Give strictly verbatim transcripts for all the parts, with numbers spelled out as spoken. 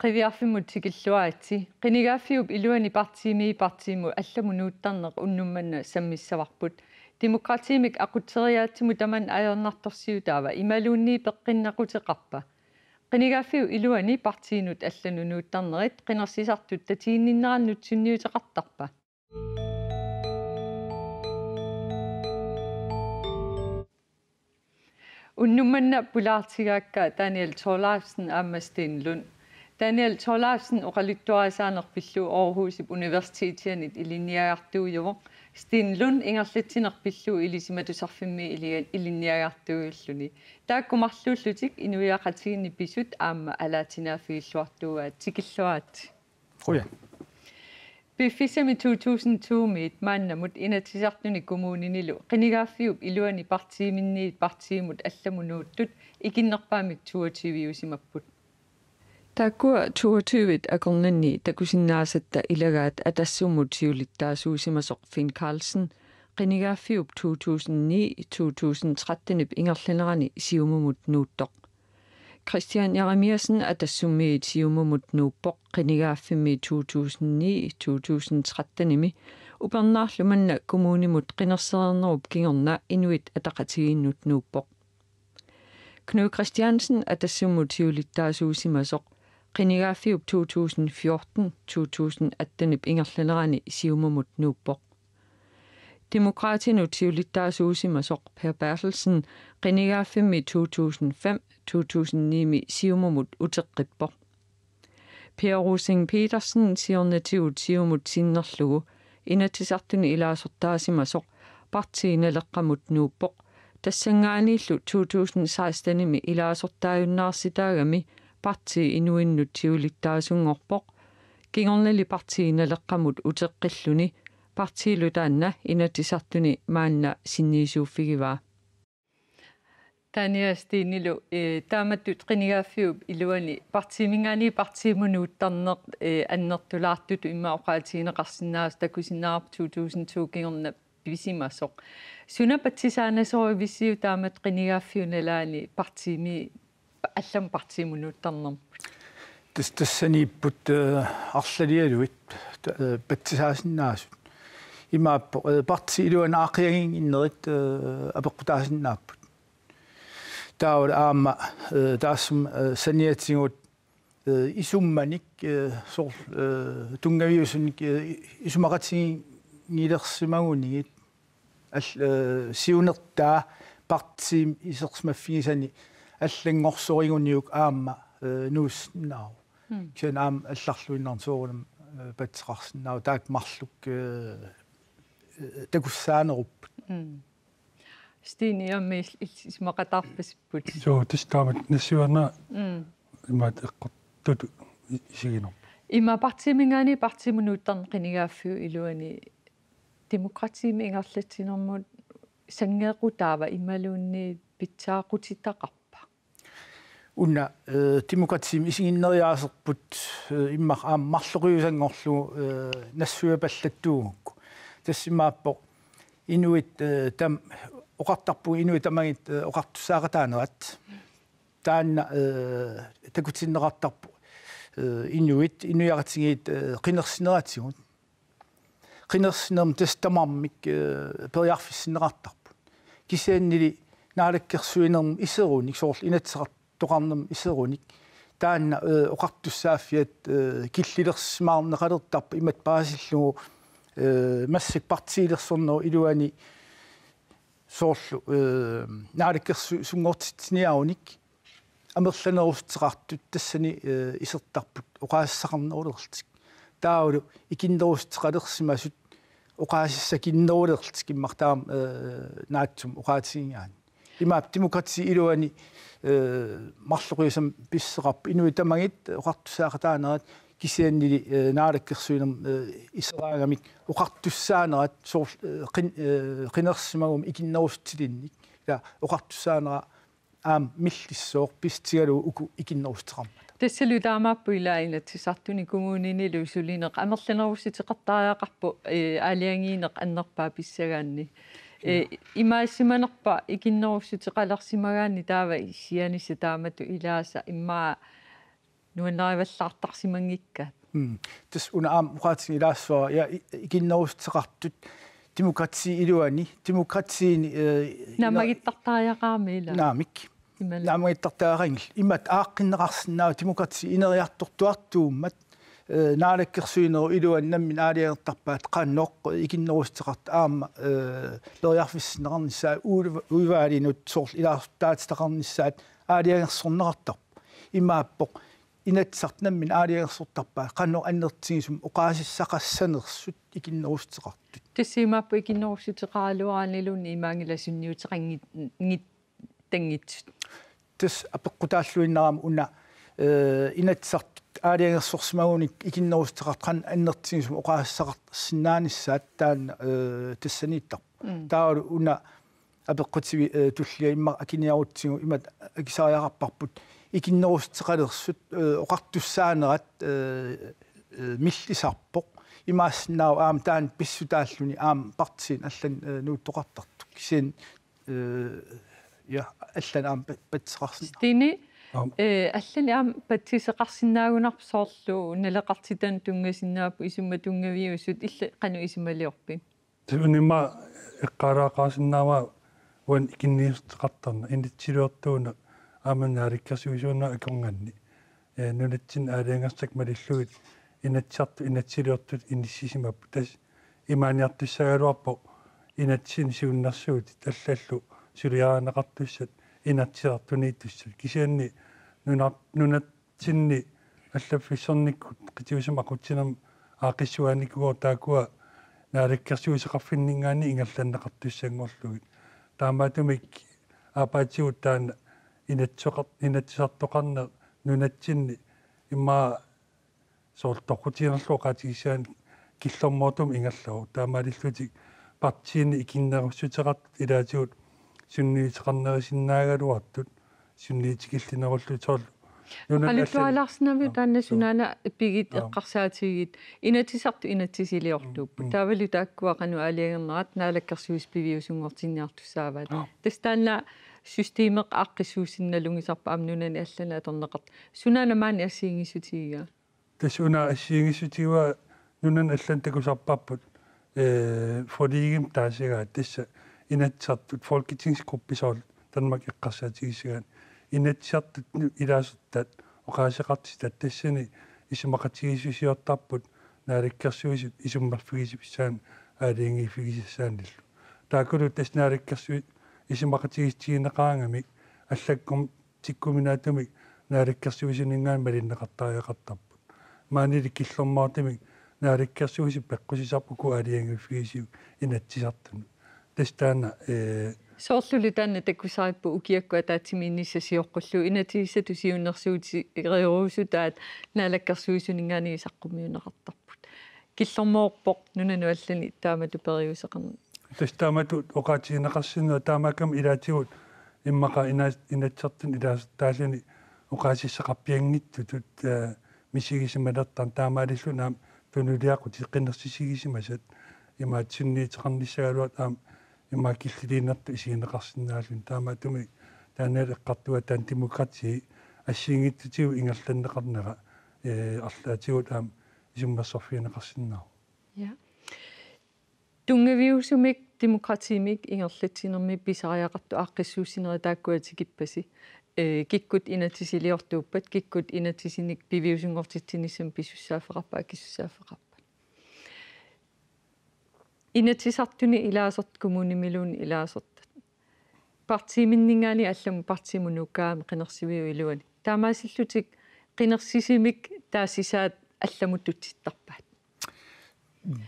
Qiviarfimmut tikilluaritsi. Qinigaaffiup iluani partiimi partiimut allamut nuuttarneq unnuk manna sammissavarput. Demokratiimik aqutseriaatsimut tamanna ajornartorsiutaava imaluunniit peqqinnaquteqarpa? Qinigaaffiup iluani partiinut allanut nuuttarnerit qinersisartut tatiginninnerannut sunniuteqartarpa? Unnuk manna pulaartigaakka Daniel Thorleifsen aamma Steen Lund. Daniel Thorleifsen oqaluttuarisaaneq pillugu Aarhusip Universitetianit ilinniagartuujuvoq. Steen Lund ingerlatsineq pillugu Ilisimatusarfimmi ili-, ilinniagartuujulluni. Taakku marluullutik inuiaqatigiinni pisut aamma alaatinaaffigilluartuugaat, tikilluaritsi. Qujan. Piffissami to tusind to-miit maannamut Inatsisartuni kommuninilu qinigaaffiup iluani partiiminniit partiimut allamut nuuttut ikinnerpaamik toogtyve-usimapput. Taakkua toogtyvet akornanni takusinnaasatta ilagaat Atassummut siulittaasuusimasoq Finn Karlsen qinigaaffiup to tusind ni to tusind tretten-ip ingerlanerani Siumumut nuuttoq. Kristian Jeremiassen Atassummiit Siumumut nuuppoq qinigaaffimmi to tusind ni to tusind tretten-imi upernaarlu manna kommunimut qinersereernerup kingorna Inuit Ataqatigiinnut nuuppoq. Knud Kristiansen Atassummut siulittaasuusimasoq qinigaaffiup to tusind fjorten to tusind atten-ip ingerlanerani Siumumut nuuppoq. Demokraatinut siulittaasuusimasoq Per Berthelsen qinigaaffimmi to tusind fem to tusind ni-mi Siumumut uteqqippoq. Per Rosing Petersen siornatigut Siumut sinnerlugu Inatsisartuni ilaasortaasimasoq Partii Naleqqamut nuuppoq. Tassanngaanniillu to tusind seksten-imi ilaasortaajunnaarsitaagami partii inuinnut siulittaasunngorpoq. Kingornali Partii Naleqqamut uteqqilluni partiilu taanna Inatsisartuni maanna sinniisuuffigivaa. Taaniastiinilu, eh, taamatut qinigaaffiup iluani partiiminngaanniit partiimut nuuttarneq, eh, annertulaartutut immaqa oqaatigineqarsinnaavoq, takusinnaavarput to tusind to kingorna pisimasoq. Suna patsisaanasorivisiuk taamatut qinigaaffiup nalaani partiimi, allamut partiimut nuuttarnermut? Tas-, tassaniipput, eh, arlalialuit, ta-, eh, patsisaasinnaasut. Imaappoq, eh, partiip iluani aaqqiaginnginnerit, eh, apeqqutaasinnaapput. Taavalu aamma, eh, taassuma, eh, saniatigut, eh, isummanik, eh, soorlu, eh, tunngaviusunik, eh, isumaqatiginngilersimagunigit al-, eh, siunertaa partiimi isersimaffigisani allanngorsorigunigit aamma, eh, nuussinnaavoq. Mm. Kisianni aamma allarluinnarni soorunami, eh, patsiseqarsinnaavoq taakku marluk, eh, eh, takussaanerupput. Mm. Stine, aamma il-, il-, isumaqataarpasipput. Suu, tassa taamatut nassuiarnera. Mm. Imaattoq eqqortutut i-, isiginerput. Immaqa partiiminngaanniit partiimut nuuttarneq qinigaaffiup iluani demokratiimik ingerlatsinermut sanngeeqqutaava imaluunniit pitsaaqutitaqarpa? Una, eh, demokratiimik isiginneriaaserput, eh, immaqa aamma marloqiusanngorlugu, eh, nassuiapallattuugukku. Tassa imaappoq inuit, eh, tam-, oqartarpugut inuit tamangit, eh, oqartussaaqataanerat. Taanna, eh, takutinneqartarpoq, eh, inuit, inuiaqatigiit, eh, qinersineratigut. Qinersinermi tassa tamarmik, eh, periarfissinneqartarput. Kisiannili naalakkersuinermi iserunik, soorlu Inatsisartoqarnermi iserunik. Taanna, eh, oqartussaaffiat, eh, killilersimaarneqalertarput imatut paasillugu, eh, massakkut partiilersornerup iluani soorlu, eh, naalakkersu-, sunngortitsiniarunik amerlanerussuteqartut tassani, eh, isertarput oqaasissaqarnerulerlutik. Taavalu ikinnerussuteqalersimasut oqaasissakinnerulerlutik immaqa taama, eh, naatsumik oqaatigigaanni. Imaappoq demokratiip iluani, eh, marloqiusamik pissuseqarpoq inuit tamangit oqartussaaqataanerat kisiannili, eh, naalakkersuinermi, eh, iseraangamik oqartussaanerat soorlu, eh, qin-, eh, qinersimaguma ikinnerussuteqartinnik. Ila oqartussaanera aamma millissooq pissutigalugu uku ikinnerussuteqarmata. Tassalu taamaappoq ila Inatsisartuni kommuninilu sulineq amerlanerussuteqartariaqarpoq, eh, aalajangiineq annerpaaq pissagaanni. Eh, imaassimanerpa ikinnerussuteqalersimagaanni taava issianissaq taamatut ilaasa immaqa nuannarivallaartarsimanngikkaat. Mm. Tassa una aamma oqaatigilaassuara, ja, i-, ikinnerussuteqartut demokrati iluani, demokratiini, eh, ina-, Naammagittartariaqarami ila. Naamik. Imali. Naammagittartariaqanngilaq. Imatut aaqqinneqarsinnaavoq demokrati ineriartortuartuummat, eh, naalakkersuinerup iluani nammineq aalajangertarpaat qanoq ikinnerussuteqartut aamma, eh, periarfissinneqarnissaat uiva-, uivaalinnut soorlu ilaasortaatitaqarnissaat aalajangersorneqartarpoq. Imaappoq Inatsisartut nammineq aalajangersortarpaat qanoq annertutigisumik oqaasissaqassanersut ikinnerussuteqartut. Tassa imaappoq ikinnerussuteqaraluaraanniluunniit imaanngilaq sunniuteqanngit-, ngit-, tanngitsut. Tassa apeqqutaalluinnarami una, eh, Inatsisartut aalajangersorsimagunik ikinnerussuteqartut qanoq annertutigisumik oqaasissaqarsinnaanissaat taanna, eh, tassaniittarpoq. Mm. Taavalu una apeqqutivi-, eh, tullia immaqa akiniarutsigu imatut akisariaqarparput ikinnerussuteqalersut, eh, oqartussaanerat, eh, eh, millisarpoq. Imaassinnaavoq aamma taanna pissutaalluni aamma partiini allani, eh, nuuttoqartartoq. Kisianni, eh, ja, allani aamma pa-, patsiseqarsinnaapput. Stine, Aamma. eh, allani aamma patsiseqarsinnaagunarpoq soorlu naleqartitanut tunngasinnaapput isummat tunngaviusut illit qanoq isumaliorpit? Tassa una immaqa eqqaalaaqaarsinnaavara uani ikinnerussuteqartarneq, inatsisiliortuuneq aamma naalakkersuisuunerup akornanni. Eh, nunatsinni aalajangersakka malillugit Inatsisartut inatsisiliortutut inissisimapput. Tassa imaaniartussagaluarpoq inatsisinik siunnersuutit allallu suliarineqartussat inatsisartuniittussat. Kisianni nuna-, nunat sinni allaffissornikkut qitiusumik aqutsinermi aaqqissugaanikuugooq taakkua naalakkersuisoqarfinninngaanniit ingerlanneqartussanngorlugit. Taamaattumik aappaatsigut taanna inatsoqar-, inatsisartoqarneq nunatsinni immaqa soorlu toqqutiginerlu oqaatigissagaanni killormoortumik ingerlavoq. Taamaalillutik partiini ikinnerussuteqartut ilaatigut sunniuteqarnerusinnaagaluartut sunniutikillinerullutik soorlu. Nunani Oqaluttualaarsinnaavit allani- taanna Joo. sunaana pigit Joo. eqqarsaatigiit Inatsisartut inatsisiliortuupput. Mm, mm. Taavalu taakkua qanoq aalajangernerat naalakkersuisut piviusunngortinniartussaavaat. Joo. Tassa taanna systemeq aaqqissuussineq nalunngisarput aamma nunani allani atorneqartoq. Sunaana maani assigiinngissutigigaa? Tassa una assigiinngissutigivaa nunani allani takusarparput, eh, forligimik taasagaat tassa Inatsisartut Folketingsgruppe soorlu Danmarkip eqqarsaatigissagaanni. Inatsisartut nu-, ilaasortaat oqaaseqartitat tassani isumaqatigiissusiortarput naalakkersuisut isummerfigisassaanik aalajangiiffigisassaanik. Taakkulu tassa naalakkersuisut isumaqatigiissutigineqaraangamik allakkum- tikkuminaatsumik naalakkersuisuninngaanniit malinneqartariaqartarput. Maanili killormoortumik naalakkersuisut peqqusisarput uku aalajangiiffigisiuk Inatsisartunut. Tassa taanna, eh, Soorlulu taanna takusarippoq ukiakkut ataatsimiinnissaq sioqqullugu inatsisissatut siunnersuutereeruusutaat naalakkersuisuninngaanniit saqqummiunneqartarput. Killormoorpoq nunanut allani taamatut periuseqarneq. Tassa taamatut oqaatigineqarsinnaavoq taamaakkami ilaatigut immaqa ina-, Inatsisartuni ilaasortaalluni oqaasissaqarpianngitsutut, eh, misigisimalertarneq taamaalilluni aamma tunuliaqutit qinersisigisimasat imaattunik sunniuteqarnissagaluartut aamma immaqa killiliinertut isigineqarsinnaalluni taamaattumik taanna eqqartugaat taanna demokrati assigiinngitsutigut ingerlanneqarnera, eh, arlaatigut aamma isummersorfigineqarsinnaavoq. Ja. Tunngaviusumik demokratiimik ingerlatsinermi pisariaqartut aaqqissuussinerit taakkua tikippasi. Eh, kikkut inatsisiliortuuppat, kikkut inatsisinik piviusunngortitsinissamut pisussaaffeqarpat, akisussaaffeqarpat. Inatsisartuni ilaasortat, kommunimiluunniit ilaasortat. Partiiminninngaanniit allamut partiimut nuukkaangami qinersiviup iluani. Taamaasillutik qinersisimik taasisaat allamut tutsittarpaat.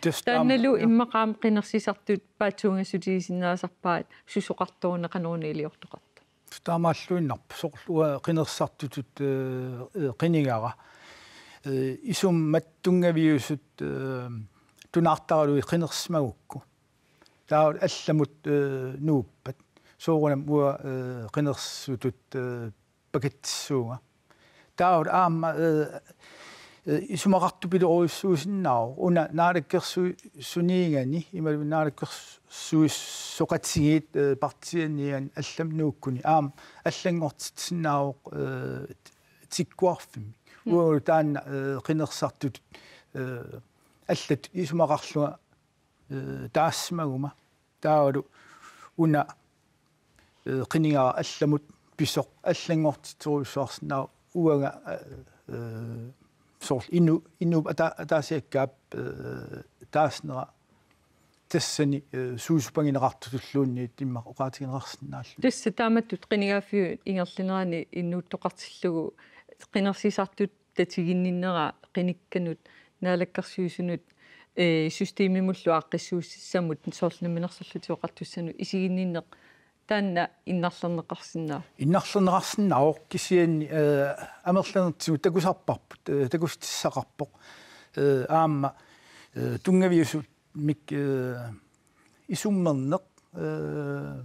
Tassa taannalu taama-, immaqa aamma qinersisartut paatsuungassutigisinnaasarpaat susoqartoruna qanoruna iliortoqartoq. Taamaalluinnarpoq soorlu uanga qinersisartutut, eh, eh, qinigara. Eh, isummat tunngaviusut, eh, tunaartaralugit qinersisimagukku. Taava allamut, eh, nuuppat. Soorunami uanga, eh, qinersisutut, eh, pakutissuunga. Taava aamma, eh, eh, isumaqartupilorujussuusinnaavoq. Una naalakkersuisuniigani, imaluunniit naalakkersuissoqatigiit, eh, partiianniigani allamut nuukkuni. Aamma allanngortitsisinnaavoq, eh, tikkuarfimmik. Uagut taanna, eh, qinersisartut, eh, allat isumaqarlunga, eh, taassimaguma. Taavalu una, eh, qinigara allamut pisoq allanngortittorujussuarsinnaavoq uanga, eh, eh, soorlu inu-, inuup ata-, ataasiakkaap, eh, taasnera tassani, eh, suusupagineqartutulluunniit immaqa oqaatigineqarsinnaallugu. Tassa taamatut qinigaaffiup ingerlanerani inuuttoqartillugu qinersisartut tatiginninnera qinikkanut, naalakkersuisunut, eh, systemimullu aaqqissuussissamut, soorlu Namminersorlutik Oqartussanut isiginninneq taanna innarlerneqarsinnaavoq. Innarlerneqarsinnaavoq kisianni, eh, amerlanertigut takusarparput, eh, takussutissaqarpoq. Eh, aamma, eh, tunngaviusumik, eh, isummerneq, eh,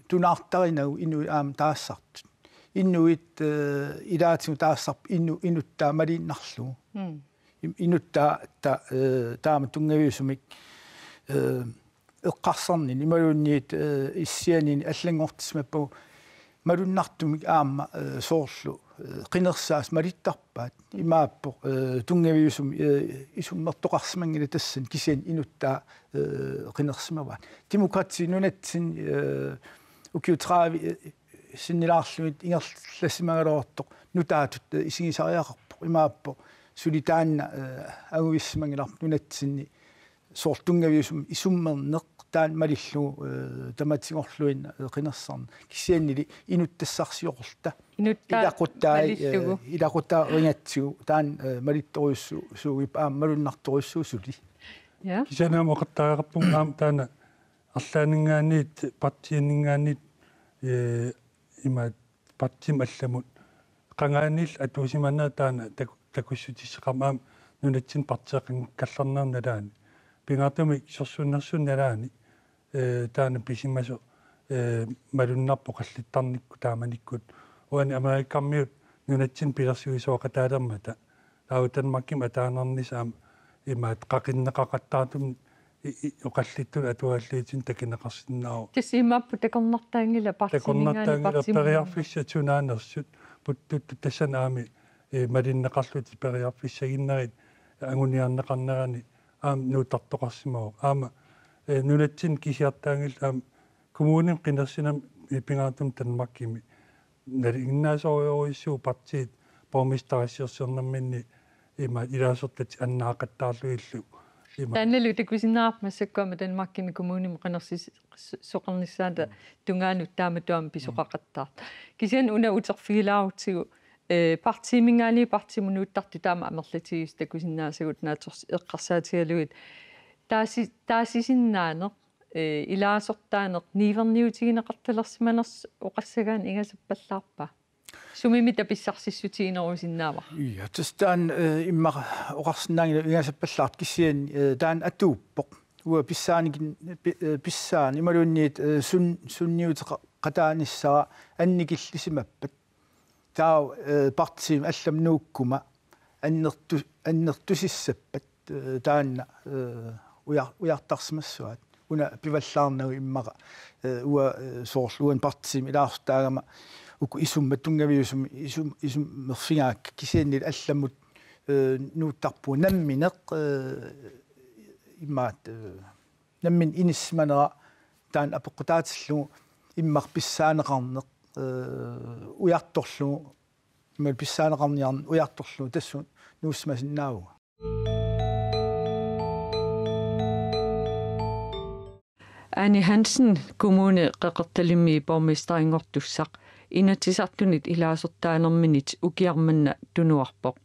tunaartarinagu inuit aamma taassartut. Inuit, eh, ilaatigut taassarput inu-, inuttaa maliinnarlugu. Mm. Im-, inuttaa ta-, eh, taama tunngaviusumik, eh, eqqarsarnini imaluunniit, eh, issianini allanngortissimappagu malunnartumik aamma, eh, soorlu, eh, qinersisaasa malittarpaat. Imaappoq, eh, tunngaviusumik, eh, isummertoqarsimanngilaq tassani kisianni inuttaa, eh, qinersimavaat. Demokrati nunatsinni, eh, ukiut tredive, eh, sinnilaarlugit ingerlasimagaluartoq nutaatut, eh, isigisariaqarpoq. Imaappoq suli taanna, eh, anguissimanngilarput nunatsinni soorlu tunngaviusumik isummerneq taanna malillugu, eh, tamatigorluinnaq, eh, qinersisarneq. Kisiannili inuttassarsioqarluta. Inuttaa ilaquttai, eh, malillugu. Ilaquttaa ringatsigu taanna, eh, malittorujussuuvoq aamma malunnartorujussuuvoq suli. Ja. Kisianni aamma oqartariaqarpunga aamma taanna arlaanninngaanniit, partiiningaanniit, eh, imaat partiimut allamut. Qangaaniillu atuisimanerat taanna tak-, takussutissaqarmat aamma nunatsinni partiiqanngikkallarnerup nalaani. Pingaartumik sorsunnersuup nalaani, eh, taanna pisimasoq, eh, malunnarpoq oqallittarnikkut taamanikkut. Uani Amerikamiut nunatsinni pilersuisooqataalermata. Taava Danmarkimi ataanarnissaq aamma imaat qaqinneqaqattaartumik i-, i-, oqallittunut atualliitinut takineqarsinnaavoq. Tassa imaappoq takornartaanngilaq partiiningaanniit. Takornartaanngilaq partiiningaanniit. Periarfissat sunaanersut puttuttut tassani aamma, eh, malinneqarlutik periarfissaginnerit anguniarneqarnerani aamma nuuttartoqarsimavoq. Aamma, eh, nunatsinni kisiartaanngillat aamma kommunimi qinersinami, eh, pingaartumik Danmarkimi nalinginnaasorujussuuvoq partiit borgmesterissiornerminni ima ilaasortat annaaqattaarlugillu. Ima. Taannalu takusinnaavarput massakkut aamma Danmarkimi kommunimi qinersis-, s-, soqarnissaata tungaanut taamatut aamma pisoqaqattaartoq. Kisianni una uterfigilaarutsigu, eh, partiiminngaanniit partiimut nuuttartut taama amerlatigisut takusinnaasagut naatsors-, eqqarsaatigalugit. Taasi-, taasisinnaaneq, eh, ilaasortaaneq niuerniutigineqartalersimanersoq oqassagaanni ingasappallaarpa? Sumimita pissarsissutiginerusinnaava? Ja, tassa taanna, eh, immaqa oqarsinnaanngilaq ingasappallaartoq kisianni, eh, taanna atuuppoq. Uanga pissaanik-, pi-, eh, pissaani imaluunniit, eh, sun-, sunniuteqataanissara annikillisimappat. Taava, eh, partiimi allamut nuukkuma annertu-, annertusissappat, eh, taanna, eh, ujar-, ujartarsimassavat. Una pivallaarnagu immaqa, eh, uanga, eh, soorlu uani partiimi ilaasortaagama uku isummat tunngaviusumik isum-, isummerfigaakka kisiannili allamut, eh, nuuttarpunga nammineq, eh, imaat, eh, nammineq inissisimanera taanna apeqqutaatillugu immaqa pissaaneqarneq, eh, ujartorlugu, imaluunniit pissaaneqarniarneq ujartorlugu tassunga nuussimasinnaavunga. Ane Hansen, Kommune Qeqertalimmi borgmesterinngortussaq, Inatsisartunit ilaasortaanerminit ukiaq manna tunuarpoq.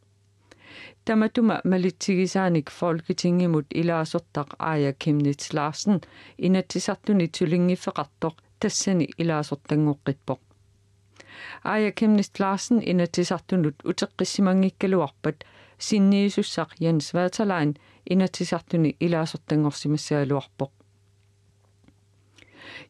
Tamatuma malitsigisaanik Folketingimut ilaasortaq Aaja Chemnitz Larsen Inatsisartunit sulinngiffeqartoq tassani ilaasortanngoqqippoq. Aaja Chemnitz Larsen Inatsisartunut uteqqissimanngikkaluarpat sinniisussaq Jens Waterlein Inatsisartuni ilaasortanngorsimassagaluarpoq.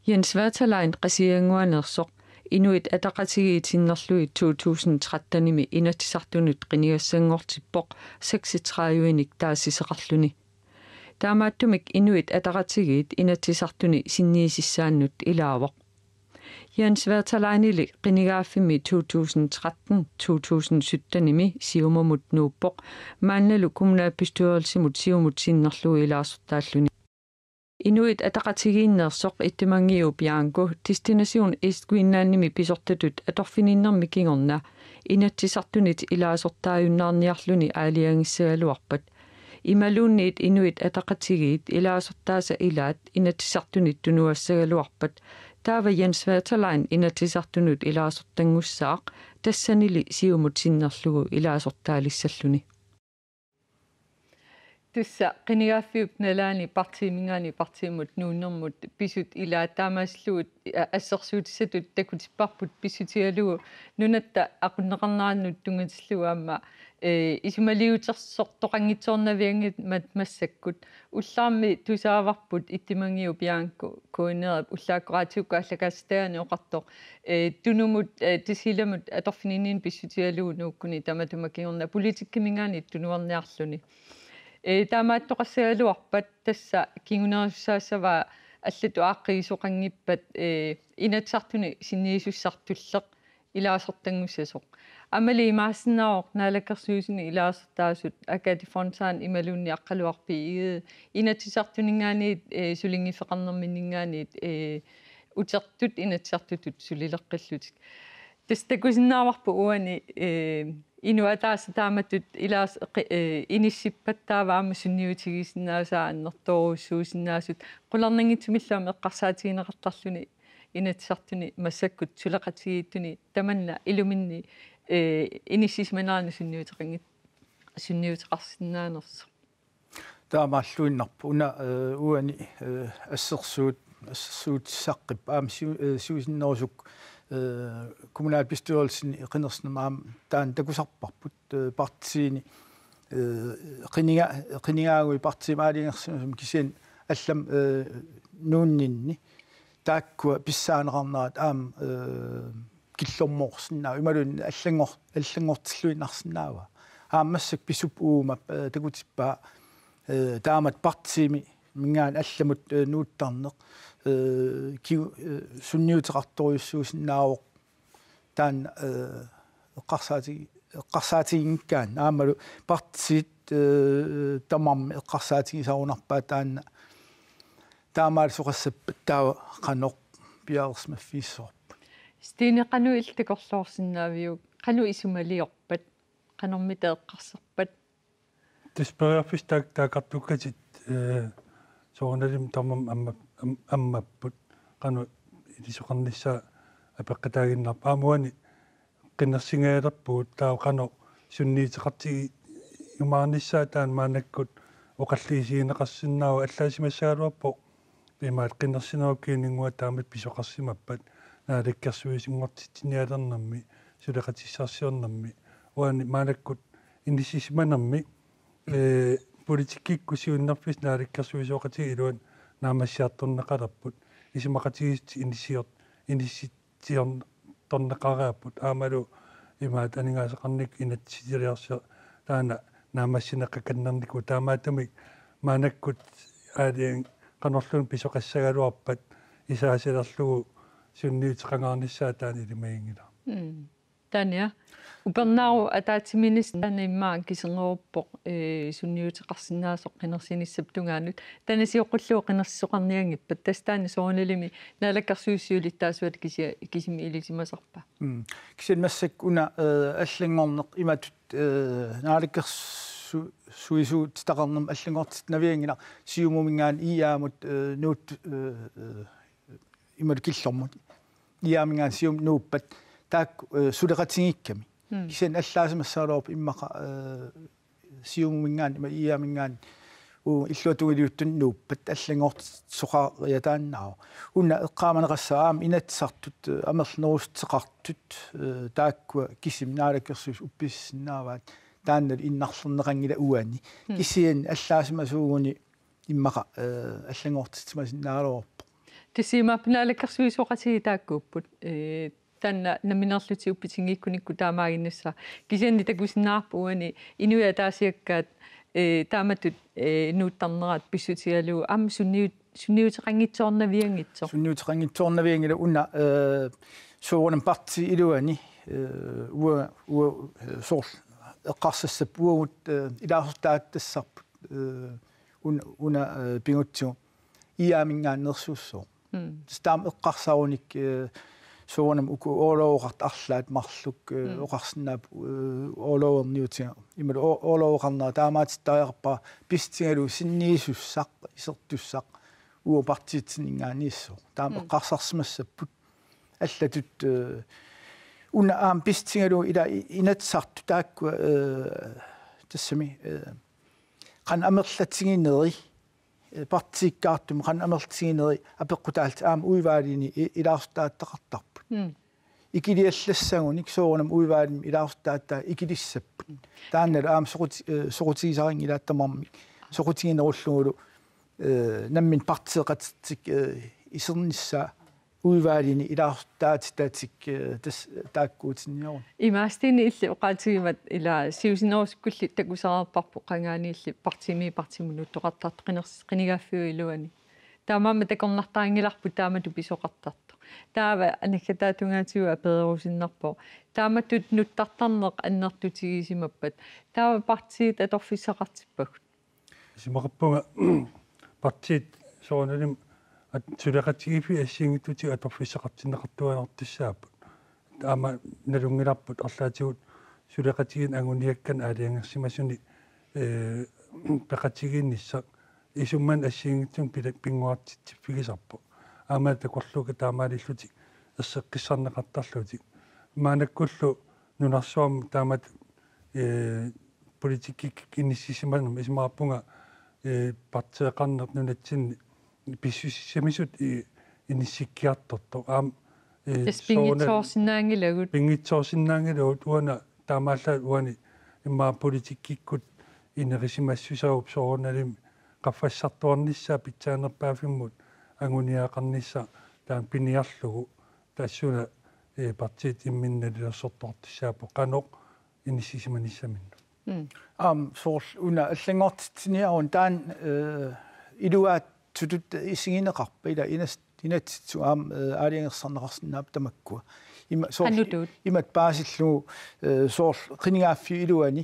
Jens Waterlein Qasigiannguaneersoq Inuit Ataqatigiit sinnerlugit to tusind trettenimi Inatsisartunut qinigassanngortippoq seksogtredivenik taasiseqarluni. Taamaattumik Inuit Ataqatigiit Inatsisartuni sinniisissaannut ilaavoq. Jens Wertherleinili qinigaaffimmi to tusind tretten, to tusind syttenimi Siumumut nuuppoq, maannalu kommunalbestyrelsimut Siumut sinnerlugu ilaasortaalluni. Inuit Ataqatigiinneersoq Ittimangiu Bianco Destination East Greenlandimi pisortatut atorfininnermi kingorna Inatsisartunit ilaasortaajunnaarniarluni aalajangissagaluarpat. Imaluunniit Inuit Ataqatigiit ilaasortaasa ilaat Inatsisartunit tunuassagaluarpat. Taava Jens Wertherlein Inatsisartunut ilaasortanngussaaq, tassanili Siumut sinnerlugu ilaasortaalissalluni. Tassa qinigaaffiup nalaani partiiminngaanniit partiimut nuunnermut pisut ilaat taamaasillugu, a-, assersuutissatut takutipparput pissutigalugu nunatta aqunneqarnerannut tunngatillugu aamma, ee, isumaliutersortoqanngitsoornavianngimmat massakkut. Ullaarmi tusaavarput Ittimangiu Bianco K N R-ip ullaakkut raatiukkut aallakaatitagaanni oqartoq, ee, Tunumut, ee, Tasiilamut atorfininninni pissutigalugu nuukkuni tamatuma kingorna politikkiminngaanniit tunuarniarluni. Ee, taamaattoqassagaluarpat tassa kingunerusussaassavaa allatut aaqqiisoqanngippat, ee, Inatsisartuni sinniisussaq tulleq ilaasortanngussasoq. Aammalu imaassinnaavoq naalakkersuisuni ilaasortaasut Agathe Fontain imaluunniit Aqqaluaq B. Egede Inatsisartuninngaanniit, ee, sulinngiffeqarnerminninngaanniit, ee, utertut Inatsisartutut sulileqqillutik. Tassa takusinnaavarput uani, ee, inuk ataaseq taamatut ilaas-, qi-, ee, inissippat taava aamma sunniutigisinnaasaa annertoorujussuusinnaasut, qularnanngitsumillu aamma eqqarsaatigineqartarluni Inatsisartuni massakkut suleqatigiittuni tamanna iluminni, ee, inissisimanerani sunniuteqanngit-, sunniuteqarsinnaanersoq. Taamaalluinnarpoq una, ee, uani, ee, assersuut-, assersuutissaqqipput aamma siu-, ee, siusinnerusukkut, ee, kommunalbestyrelsini qinersinermi aamma taanna takusarparput, ee, partiini, ee, qiniga-, qinigaaguit partiimut aalajangersimasumik kisianni allamik, ee, nuunninni taakkua pissaaneqarnerat aamma, ee, killormoorsinnaavoq imaluunniit allanngor-, allanngortilluinnarsinnaavaa. Aamma massakkut pisup uuma, ee, takutippaa, ee, taamatut partiimi-, minngaanniit allamut, ee, nuuttarneq, ee, kiu-, ee, sunniuteqartorujussuusinnaavoq taanna, ee, eqqarsaati-, eqqarsaatiginngikkaanni aammalu partiit, ee, tamarmik eqqarsaatigisarunarpaat taanna taamaalisoqassappat taava qanoq piareersimaffigissavarput. Stine, qanoq illit takorloorsinnaaviuk, qanoq isumaliorpat, qanormita eqqarsarpat? Tassa periarfissat taak-, taakkartukkatit, ee, soorunalimi tamarmik amma-, am-, ammapput, qanoq ilisoqarnissaa apeqqutaaginnarpoq. Aamma uani qinersingajalerpugut taava qanoq sunniuteqartigiumaarnissaa taanna maannakkut oqalliisigineqarsinnaavoq, allaasimassagaluarpoq imaattoq qinersinerup kiinannguaq taamatut pisoqarsimappat naalakkersuisunngortitsinialernermi suleqatissarsiornermi. Uani maannakkut inissisimanermi, ee, politikkikkut siunnerfissat naalakkersuisooqatigiit iluanni naammassiartorneqalerput. Isumaqatigiissut inissior-, inissi-, siortorneqareerput aammalu imaattoq aningaasaqarnikkut inatsisiliorsior-, taanna naammassineqaqannernikuuvoq, taamaattumik maannakkut aalajangi-, qanorluunniit pisoqassagaluarpat isaasalerlugu sunniuteqangaarnissaa taanna ilimaginngilara. Mm. Tanja, upernaarut ataatsimiinneq taanna immaqa kiserngoruuppoq, ee, sunniuteqarsinnaasoq qinersinissap tungaanut. Taanna sioqqullugu qinersisoqarnianngippat, tassa taanna soorunalimi naalakkersuisut siulittaasuata kisi-, kisimi ilisimasarpa? Mm. Kisianni massakkut una, ee, allanngorneq imatut, ee, naalakkersu-, suisuutitaqarnermut allanngortitsinavianngilaq Siumuminngaanniit I A-mut, ee, nuut-, ee, ee, imatut killormut. I A-minngaanniit Siumut nuuppat taakku, ee, suleqatigiikkami. Mm. Kisianni allaasimassagaluarpoq immaqa, ee, Siumuminngaanniit ima I A-minngaanniit uagut illuatungiliuttunut nuuppat allanngortitsisoqariataannaavoq. Una eqqaamaneqassaaq aamma Inatsisartut, ee, amerlanerussuteqartut, ee, taakkua kisimik naalakkersuisut uppissinnaavaat, taannalu innarlerneqanngilaq uani. Mm. Kisianni allaasimasuuguni immaqa, ee, allanngortitsimasinnaagaluarpoq. Tassa imaappoq naalakkersuisooqatigiit taakkuupput, ee, taanna nammineerlutik uppitinngikkunikkut taamaaginnassaaq. Kisianni takusinnaavarput uani inuit ataasiakkaat, ee, taamatut, ee, nuuttarnerat pissutigalugu aamma sunniut-, Sunniuteqanngitsoornavianngitsoq. Sunniuteqanngitsoornavianngilaq una, eh, soorunami partiip iluani, eh, uanga, uanga, eh, soorlu eqqarsassapput uagut, eh, ilaasortaatassarput, eh, un-, una, eh, pingutsigu I A-minngaanneersuussooq. Mm. Tassa taama eqqarsarunik, eh, soorunami uku orlovoqartut arlaat marluk, eh, Mm. oqarsinnaapput, eh, orloverniutiga. Imalu o-, orlovoqarnera taamaatittariaqarpara pissutigalugu sinniisussaq, isertussaq, uagut partiitsinninngaanniissuusoq. Taama Mm. eqqarsarsimassapput allatut, eh, una aamma pissutigalugu ila i-, Inatsisartut taakku, eh, tassami, eh, qanoq amerlatigineri, eh, partiikkaartumik qanoq amerlatigineri apeqqutaallutik aamma udvalgini i-, ilaasortaattaqartarput. Mm. Ikiliallassagunik soorunami udvalgimi ilaasortaataat ikilissapput. Taannalu aamma soquti-, eh, soqutigisarinngilaat tamarmik. Soqutiginerullugulu, eh, nammineq partieqatitik, eh, isernissaa udvalgini ilaasortaatitatik, eh, tassa taakkuutinniaruni. Imaastinni illit oqaatigimmat ila siusinnerusukkut illit takusaqarparput qangaaniilli partiimi partiimut nuttoqartartoq qiners-, qinigaaffiup iluani. Taamaammat takornartarinngilarput taamatut pisoqartartoq. Taava anaggataata tungaatigut apererusunnarpoq. Taamatut nuttartarneq annertutigisimappat. Taava partiit atorfissaqartippagut. Isumaqarpunga partiit soorunalimi at-, suleqatigiiffiit assigiinngitsutigut atorfissaqartinneqartuaannartussaapput. Aamma nalunngilarput arlaatigut suleqatigiinneq anguniakkanik aalajangersimasuni, eh, peqatigiinnissaq isumanni assigiinngitsunik pila-, pinnguartitsiffigisarpoq. Aamma takorluukkat taamaalillutik erseqqissarneqartarlutik. Maannakkullu nunarsuarmi taamatut, eh, politikkikkut inissisimanermut isumaqarpunga, eh, partieqarneq nunatsinni pissusissamisut i-, inissikkiartortoq. Aamma, eh, Tassa sooruna-, pinngitsoorsinnaanngilagut. Pinngitsoorsinnaanngilagut uanga taamaallaat uani immaqa politikkikkut inerisimassusaavoq soorunalimi qaffassartuarnissaa pitsaanerpaaffimmut anguniagaqarnissaq taama piniarlugu tassuuna, eh, partiit imminnut nalilersortuartussaapput qanoq inissisimanissaminnut. Mm. Aamma soorlu una allanngortitsiniaruni taanna, eh, iluaatsutut isigineqarpat ila inas-, inatsisitigut aamma, eh, aalajangersarneqarsinnaapput tamakkua. Ima soorlu Qanoq imatut paasillugu, eh, soorlu qinigaaffiup iluani,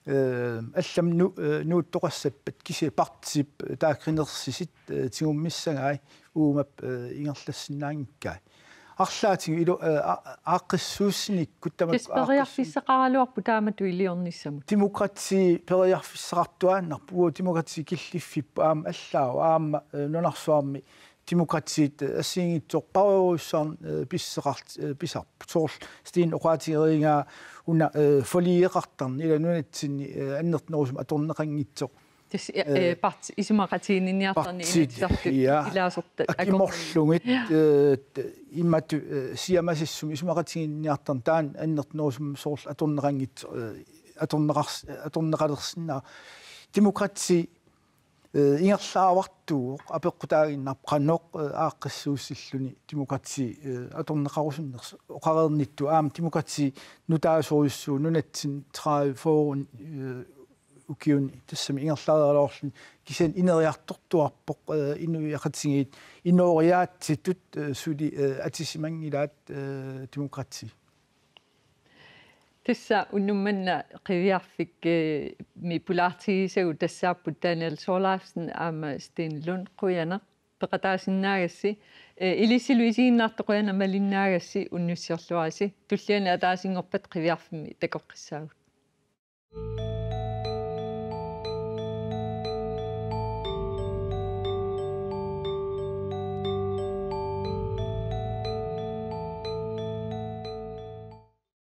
eh, allamik nu-, eh, nuuttoqassappat kisianni partiip, eh, taakku qinersisit, eh, tigummissagai uumap, eh, ingerlassinnaanngikkai. Arlaatigut ilu-, eh, a-, aaqqissuussinikkut tamakku Tassa aaqqissu-, periarfissaqaraluarpoq taamatut iliornissamut. Demokrati periarfissaqartuaannarpoq, uagut demokrati killiffipput aamma allaavoq, aamma, eh, nunarsuarmi demokratiit, eh, assigiinngitsorpassuarnik, eh, pisseqart-, eh, pisarput. Soorlu Steen oqaatigeriigaa una, eh, forligeqartarneq ila nunatsinni, eh, annertunerusumik atorneqanngitsoq. Tassa, eh, eh, parti-, isumaqatiginninniartarneq partiit, Inatsisartut ja, ilaasortat akornanni. Akimorlugit, ja, eh, t-, imatut, eh, siammassisumik isumaqatiginninniartarneq taanna annertunerusumik soorlu atorneqanngitsoq, eh, atorneqars-, atorneqalersinnaa-. Demokrati, eh, ingerlaavartuuvoq apeqqutaaginnarpoq qanoq, eh, aaqqissuussilluni demokrati, eh, atorneqarusunnersoq oqareernittut aamma demokrati nutaasorujussuuvoq nunatsinni tredive fyrre, eh, ukiuni tassami ingerlareeraluarluni kisianni ineriartortuarpoq, eh, inuiaqatigiit inooriaatsitut, eh, suli, eh, atisimanngilaat, eh, demokrati. Tassa unnuk manna qiviarfik, eh, -mi pulaartigisagut tassaapput Daniel Thorleifsen aamma Steen Lund, qujanaq peqataasinnaagassi, eh, ilissilu isiginnaartut qujanaq malinnaagassi unnussiorluarisi, tulliani ataasinngorpat qiviarfimmi takoqqissaagut.